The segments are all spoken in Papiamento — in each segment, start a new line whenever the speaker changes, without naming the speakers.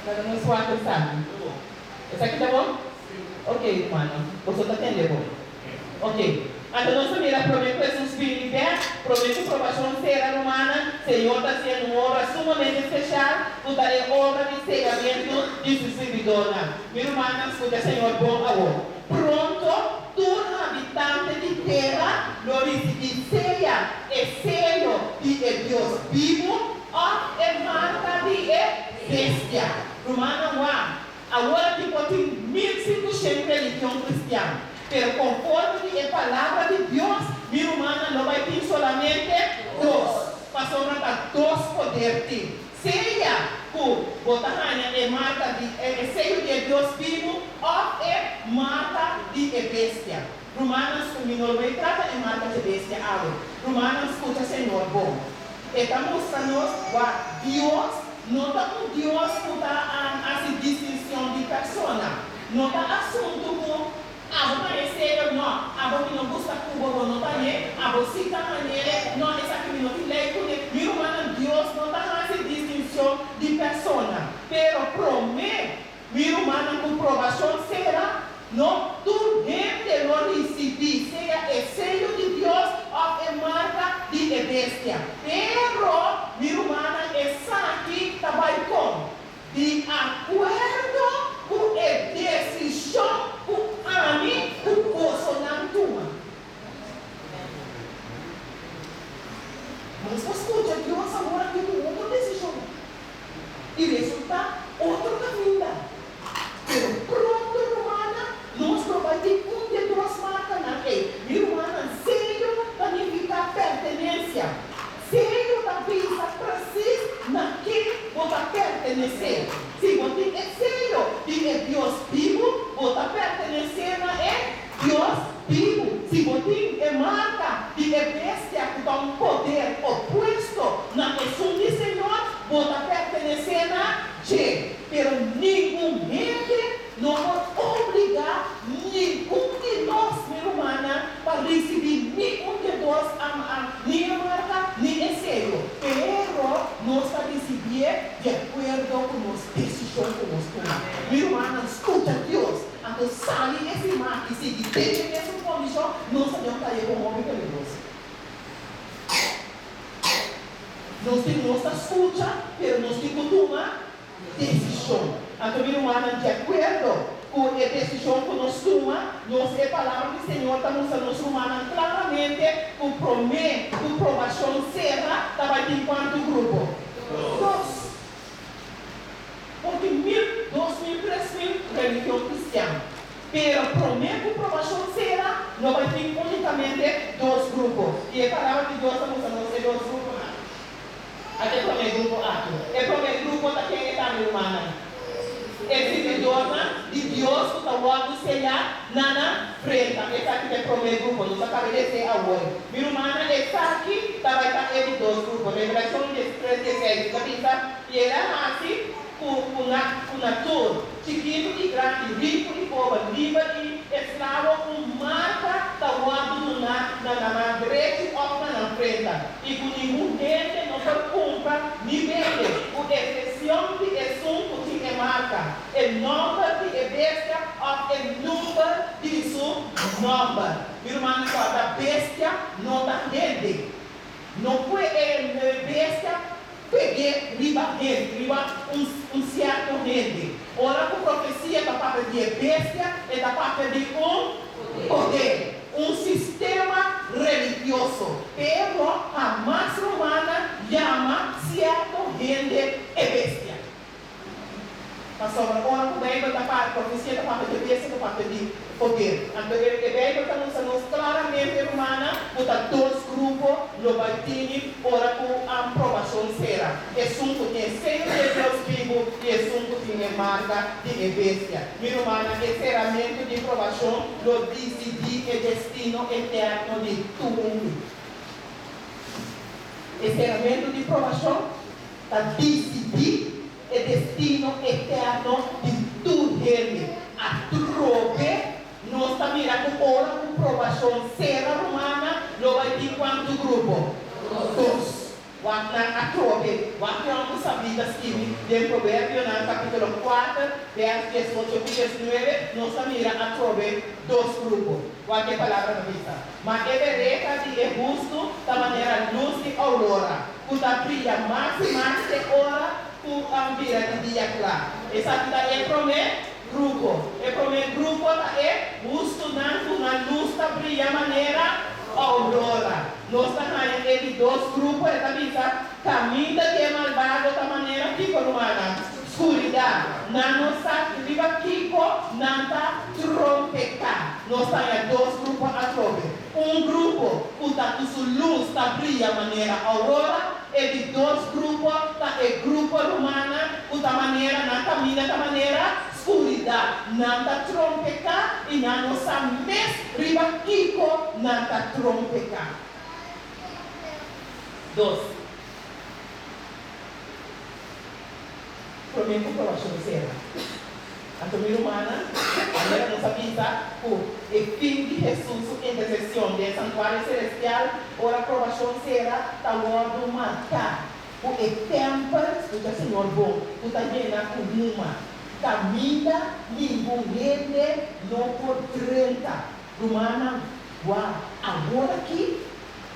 Laga nos wak esaki. Esaki ta bon? Ok, rumannan, boso ta tende bon? Ok. Anto nos ta mira promé ku Hesus bini bèk, promé ku probashon sera, rumannan, Señor ta hasiendo un obra sumamente speshal, ku ta e obra di seyamentu di Su sirbidornan. Mi rumannan, skucha Señor bon awor. Pronto tur habitante di tera lo risibí sea e seyo di e Dios bibu òf e marka di e bestia. Rumannan, wak, Awor aki por tin 1500 religion kristian, pero konforme di e Palabra di Dios, mi rumannan lo bai tin solamente dos, pasobra ta dos poder tin, sea ku bo ta haña e marka di e seyo di e Dios bibu òf e marka di e bestia. Rumannan sku, mi no lo bai trata e marka dje bestia awe. Rumannan skucha Señor bon. E ta mustra nos wak Dios no ta un Dios ku ta hasi distincion di persona. No ta asuntu ku abo ta e serio, no, abo mi no gusta ku bo, bo no ta ne, abo si ta manere, no, esaki mi no tin lei kuné. Mi rumannan, Dios no ta hasi distincion di persona. Pero promé Mi rumannan ku probashon sera, no tur hende lo risibí sea e seyo di Dios òf e marka di e bestia. Pero, mi rumannan, esaki ta bai kon? Di akuerdo ku e desishon ku ami ku bosonan tuma. Nos ta skucha Dios awor aki ku otro desishon. I resultá otro kaminda. Pero pronto, rumannan, nos lo bai tin un di e dos markanan ei. Mi rumannan, seyo ta nifiká pertenensia. Seyo ta bisa presis na ken bo ta pertenesé. Si bo tin e seyo di e Dios bibu, bo ta pertenesé na e Dios bibu. Si bo tin e marka di e bestia ku ta un poder opuesto na esun di Señor, bo ta pertenesé na dje. Pero ningun hende no por obligá ningun di nos, mi rumannan, pa risibí ni un di e dos ni e marka ni e seyo. Pero nos ta risibié di akuerdo ku nos desishon ku nos tuma. Mi rumannan, skucha Dios. Anto sali e firma aki sigui den e mesun kondishon, nos ta den un kayehon hopi peligroso. Nos tin nos ta skucha, pero nos tin ku tuma desishon. Anto mi rumannan, di akuerdo ku e desishon ku nos tuma, nos e Palabra di Señor ta mustra nos rumannan klaramente ku promé ku probashon sera ta bai tin kuantu grupo? Dos. Porque mil, 2000, 3000 religion cristian. Pero prome cu probacion cera, no bay tin unicamente dos grupo. Y e Palabra di Dios ta mustra nos e dos gruponan. Ata e prome grupo aki. E prome grupo ta ken e ta, mi rumannan? E sirbidornan di Dios cu ta wordo sella na nan frenta. Esaki ta e prome grupo. Nos a caba di esey awor. Mi rumannan, esaki ta bay ta e di dos grupo. Revelacion 13, 16 ta bisa. I el a hasi ku ku na ku na tur, chikitu i grandi, riku i pober, liber i esklabo, un marka ta wòrdu duná na nan man drechi òf na nan frenta, i ku ningun hende no por kumpra ni bende, ku eksepshon di esun ku tin e marka, e nòmber di e bestia òf e number di su nòmber. Mi rumannan kòrda, bestia no ta hende. No kue e bestia Peg'é riba hende, riba un sierto hende. Ora ku profesia ta papia di e bestia, e ta papia di un poder, un sistema religioso. Pero hamas rumannan yama sierto hende e bestia. Pasobra ora ku Beibel ta papia, profesia ta papia di bestia, ta papia di poder. Anto e Beibel ta mustra nos klaramente, rumannan, ku ta dos grupo lo bai tini ora ku probashon sera, esun ku tin e seyo di e Dios bibu i esun ku tin e marka di e bestia. Mi rumannan, e seramentu di probashon lo disidí e destino eterno di tur hende. E seramentu di probashon ta disidí e destino eterno di tur hende. Atrobe nos ta mira ku ora ku probashon sera rumana lo bai tin kuantu grupo? Dos. Wak nan atrobe, wak e hòmber sabí ta skibi den Proverbionan kapítulo kuater, bèrs diesocho ku diesnuebe, nos ta mira atrobe dos grupo. Wak e palabra ta bisa, Ma e bereka di e hustu ta manera lus di ourora, ku ta bria mas i mas te ora ku a bira di dia kla. Esaki ta e promé grupo. E promé grupo ta e hustunan ku nan lus ta bria manera ourora. Nos ta haña e di dos grupo, e ta bisa, Kaminda di e malbado ta manera kiko, rumannan? Skuridat. Nan no sa riba kiko nan ta trompeká. Nos ta haña dos grupo atrobe. Un grupo ku ta ku su lus ta bria manera ourora, e di dos grupo ta e grupo, rumannan, ku ta manera nan kaminda ta manera Skuridat, nan ta trompeká i nan no sa mes riba kiko nan ta trompeká. Dos. Promé ku probashon sera. Anto mi rumannan, manera nos a bisa ku e fin di Hesus su intersesion den e santuario selestial ora probashon sera ta wòrdu marká Ku e tèmpel, skucha Señor bon, ku ta yena ku huma, kaminda ningun hende no por drenta. Rumannan, wak, awor aki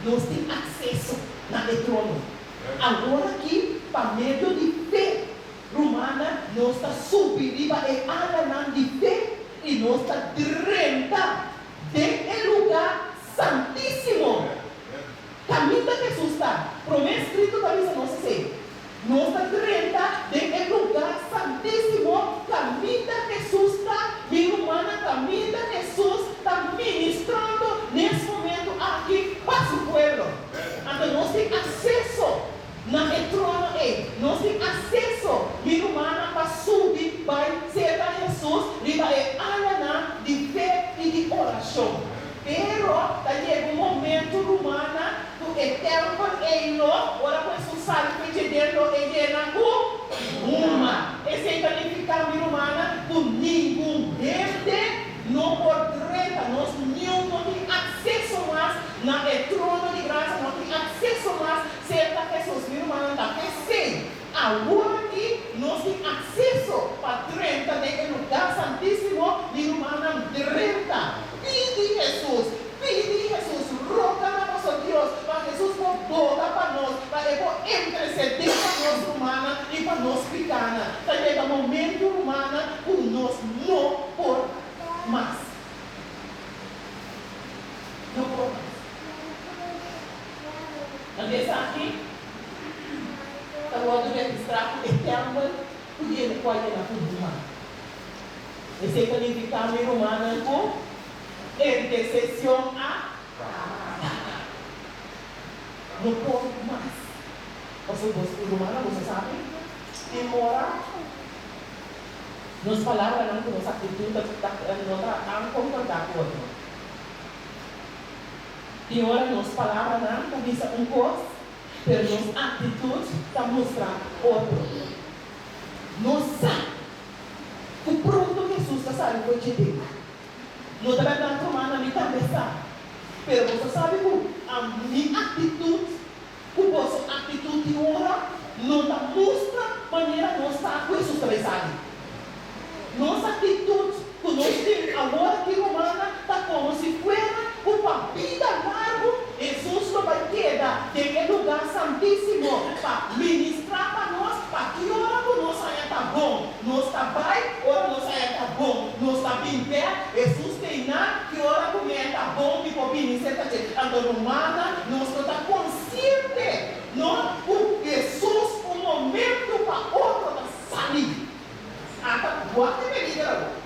nos tin akseso na e trono. Awor aki, pa medio di fe, rumannan, nos ta subi riba e alanan di fe i nos ta drenta den e lugá santísimo. Kaminda Hesus ta, promé skrito ta bisa nos esei. Nos ta drenta den e lugá santísimo kaminda Hesus ta, mi rumannan, kaminda Hesus ta ministrando nes momentu aki pa su pueblo. Anto nos tin akseso na e trono ei. Nos tin akseso, mi rumannan, pa subi bai serka Hesus riba e alanan di fe i di orashon. Pero ta yega un momento, rumannan, ku e tèmpel ei lo, ora ku Hesus sali ku e djeder lo e yena ku huma. Esei ta nifiká, mi rumannan, ku ningun hende no por drenta, nos niun no tin akseso mas na e trono di grasia, no tin akseso mas serka Hesus. Mi rumannan, ta p'esei awor aki nos tin akseso pa drenta den e lugá santísimo, mi rumannan, drenta. Pidi Hesus, pidi Hesus, roga na boso Dios pa Hesus por boga pa nos, pa e por intercede pa nos rumannan i pa nos pikánan. Ta yega momento, rumannan, ku nos no por mas. No por mas. Anto esaki ta wòrdu registrá ku e tèmpel ku yena ku a yena ku huma. Esei ta nifiká, mi rumannan, ku intersesion a kaba. No por mas. Pasobra bos, rumannan, boso sabi, tin ora nos palabranan ku nos aktitut ta no ta tan konkordá ku otro. Tin ora nos palabranan ta bisa un kos, pero nos aktitut ta mustra otro. Nos sa Ku pronto Hesus ta sali for dje den. No ta bèrdat rumannan, mi tambe sa. Pero boso sabi ku a mi aktitut ku boso aktitut di ora no ta mustra manera nos sa ku Hesus ta bai sali. Nos aktitut ku nos tin awor aki rumannan ta komo si fuera ku pa bida largu Hesus lo bai keda den e lugá santísimo pa ministrá pa nos pa ki ora ku nos haña ta bon. Nos ta bai ora nos haña ta bon. Nos ta bin bèk. Hesus tei nan ki ora ku mi haña ta bon mi por bini serka dje. Anto rumannan, nos no ta konsiente no ku Hesus un momentu pa otro ta sali. Ata wak e peliger awor.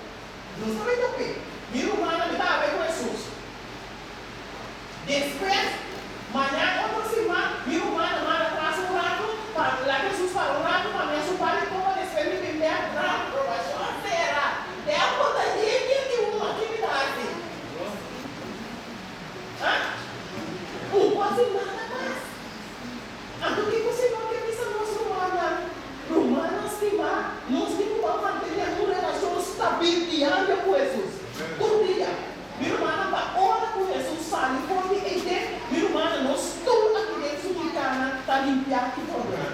Nos ta bai top'é. Mi rumannan, mi ta habla ku Hesus. Despues, mañan otro siman, mi rumannan manda tras un ratu pa laga Hesus para un ratu pa mi a su par di kopa despues mi bin bek gran probashon sera. Tempo ta yegi di un aki mi ta hasi. Ha? Un por hasi nada mas. Anto kiko Señor ke bisa nos rumannan? Rumannan stimá, nos tin ku ban mantené un relashon stabil diario ku Hesus. Tur dia. Mi rumannan, pa ora ku Hesus sali for di Eden, biaha ki problema.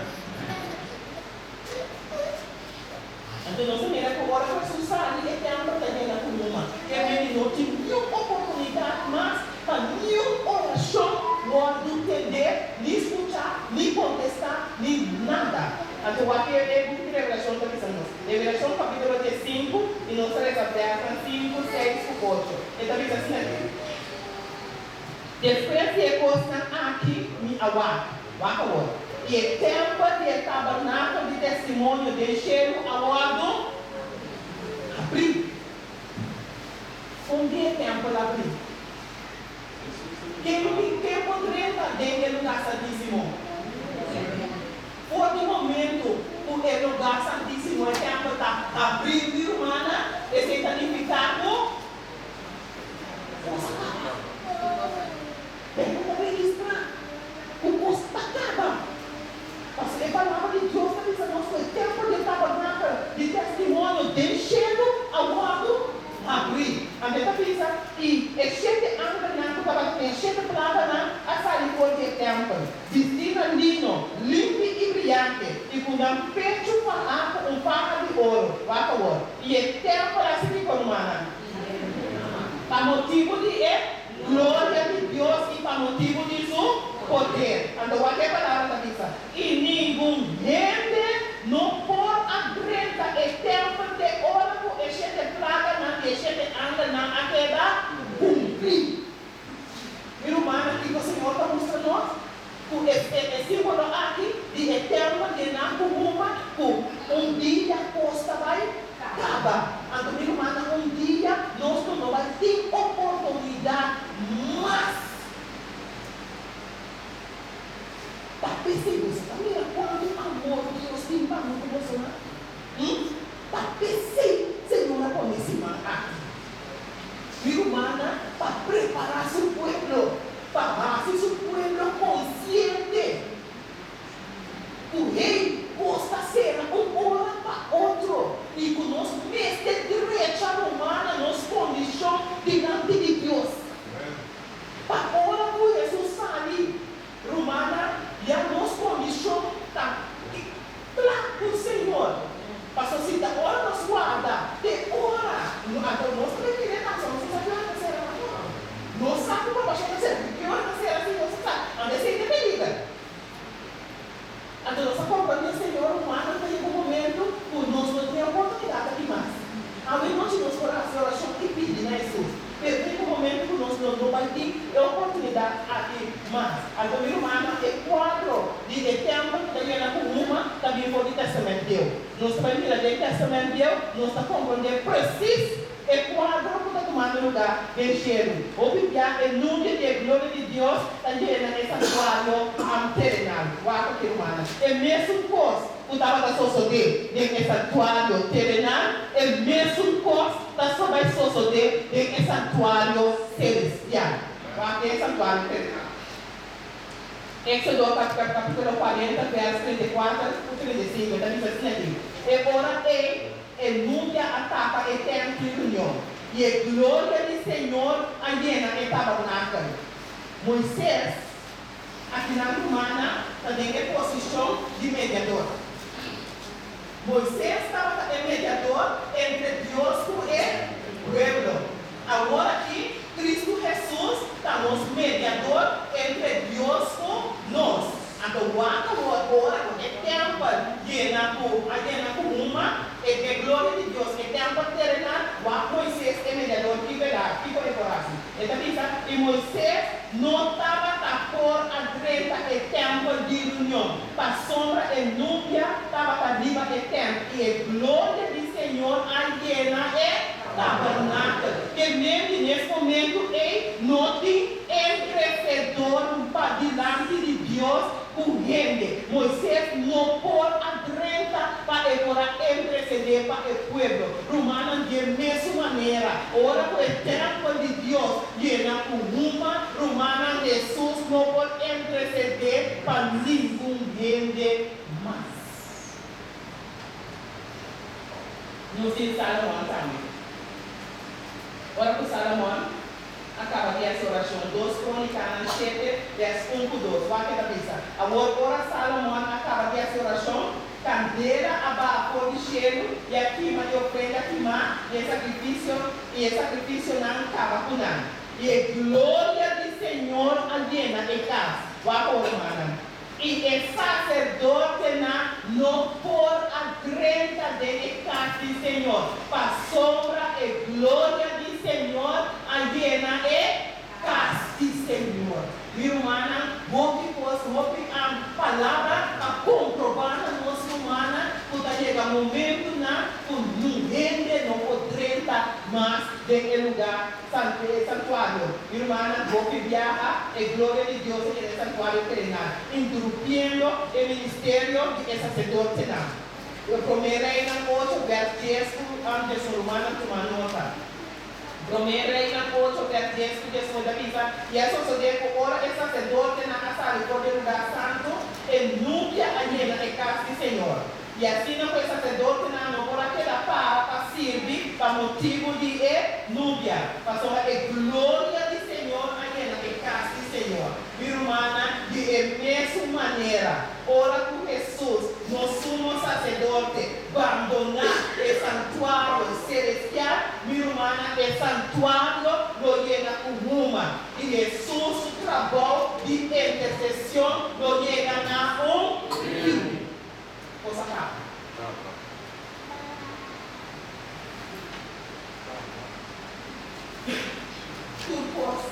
Anto nos a mira ku ora ku Hesus sali e tèmpel ta yena ku huma. E mende no tin niun oportunidat mas pa niun orashon wòrdu tendé, ni skuchá, ni kontestá, ni nada. Anto wak e e buki di Revelashon ta bisa nos. Revelashon kapítulo diesinku i nos ta resa vèrsnan sinku, seis ku ocho. E ta bisa asina aki. Despues di e kosnan aki mi a wak, wak awor, i e tèmpel di e tabernakel di testimonio den shelu a wòrdu habrí. Kon di e tèmpel habrí? Ken ken por drenta den e lugá santísimo? For di momentu ku e lugá santísimo, e tèmpel, ta habrí, mi rumannan, esei ta nifiká ku Kos a kaba. Pero ta registrá ku kos ta kaba. Pasobra e Palabra di Dios ta bisa nos ku e tèmpel di e tabernakel di testimonio den shelu a wòrdu habrí. Anto e ta bisa, I e shete angelnan ku tabatin e shete plaganan a sali for di e tèmpel, bistí na lino, limpi i briante, i ku nan pechu fahá ku un faha di oro. Wak awor. I e tèmpel a sigui kon rumannan? Pa motibu di e gloria di Dios i pa motibu di su poder. Anto wak e palabra ta bisa, I ningun hende no por a drenta e tèmpel te ora ku e shete plaganan di e shete angelnan a keda kumplí. Mi rumannan, kiko Señor ta mustra nos? Ku e e símbolo aki di e tèmpel yená ku huma, ku un dia kos ta bai kaba. Anto mi rumannan, un dia nos lo no bai tin oportunidat mas pa p'esei. Boso ta mira kuantu amor Dios tin pa mi ku bosonan? Hm? Ta p'esei Señor a pone e siman aki. Mi rumannan, pa prepará su pueblo, pa hasi su pueblo konsiente ku hei kos ta sera un ora pa otro i ku nos mester drecha rumannan nos kondishon dilanti di Dios. Pa ora ku Hesus sali, rumannan, ya nos kondishon ta kla ku Señor. Pasobra si ta ora nos warda te ora, anto nos ta bay mira e pasa, nos no sa ki ora ta sera tampoco. Nos sa cu probashon ta sera, pero ki ora ta sera si nos no sa. Anto esey ta e peliger. Anto nos a comprende, Señor, humano ta yega un momento cu nos no tin e oportunidad aki mas. Awe nochi nos por haci oracion y pidi na Hesus, pero ta yega un momento cu nos lo no bay tin e oportunidad aki mas. Anto mi rumannan, e kuadro di e tèmpel ku ta yena ku huma ta bin for di Tèstamènt Bieu. Nos ta bai mira den Tèstamènt Bieu, nos ta komprondé presis e kuadro ku ta tumando lugá den shelu. Hopi bia e nubia di e gloria di Dios ta yena e santuario terenal. Wak aki, rumannan, e mesun kos ku tabata sosodé den e santuario terenal, e mesun kos ta so bai sosodé den e santuario selestial. Wak e santuario terenal. Éxodo capítulo 40, vers 34 ku 35, e ta bisa asina aki, E ora ei e nubia a tapa e tènt di reunion, i e gloria di Señor a yena e tabernakel. Moisés, akinan rumannan, ta den e posishon di mediador. Moisés tabata e mediador entre Dios ku e pueblo. Awor aki, Kristu Hesus ta nos mediador entre Dios ku nos. Anto wak awor, ora ku e tèmpel yena ku a yena ku huma, e e gloria di Dios, e tèmpel terenal, wak Moisés e mediador kiko el a kiko e por hasi? E ta bisa, I Moisés no tabata por a drenta e tèmpel di reunion, pasobra e nubia tabata riba e tènt, i e gloria di Señor a yena e tabernakel. Ke men di nes momentu ei no tin entresedor padilanti di Dios ku hende. Moisés no por a drenta pa e por a entresedé pa e pueblo. Rumannan, di e mesun manera, ora ku e tèmpel di Dios yena ku huma, rumannan, Hesus no por entresedé pa ningun hende mas. Nos tin Salomon tambe. Ora ku Salomon a kaba di hasi orashon, Dos Krónikanan shete, vèrs un ku dos. Wak e ta bisa, Awor ora Salomon a kaba di hasi orashon, kandela a baha for di shelu i a kima e ofrenda kimá i e sakrifisio i e sakrifisionan kaba ku nan. I e gloria di Señor a yena e kas. Wak awor, rumannan. I e saserdotenan no por a drenta den e kas di Señor, pasobra e gloria di Señor a yena e kas di Señor. Mi rumannan, hopi kos, hopi palabra pa komprobá na nos rumannan ku ta yega momentunan ku niun hende no por drenta mas den e lugá santu, e santuario. Mi rumannan, hopi biaha e gloria di Dios a yena e santuario terenal, interumpiendo e ministerio di e saserdotenan. Promé Reinan ocho, vèrs dies ku diesun. Rumannan, tuma nota. Promé Reinan ocho, vèrs dies ku diesun ta bisa, I a sosodé ku ora e saserdotenan a sali for di e lugá santu, e nubia a yena e kas di Señor. I asina ku e saserdotenan no por a keda para pa sirbi pa motibu di e nubia, pasobra e gloria di Señor a yena e kas di Señor. Mi rumannan, di e mesun manera, ora ku Hesus, nos Sumo Saserdote, bandoná e santuario selestial, mi rumannan, e santuario lo yena ku huma, i Hesus su trabou di intersesion lo yega na un fin. Kos a kaba. Tur kos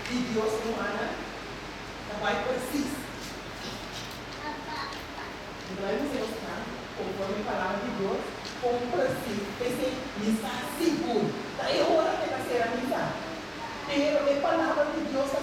di Dios humana ta bai presis. Mi ta bai bisa nos nan konforme palabra di Dios kon presis. P'esei mi sa sigur ta e ora ke ta sera misa. Pero e palabra di Dios ta.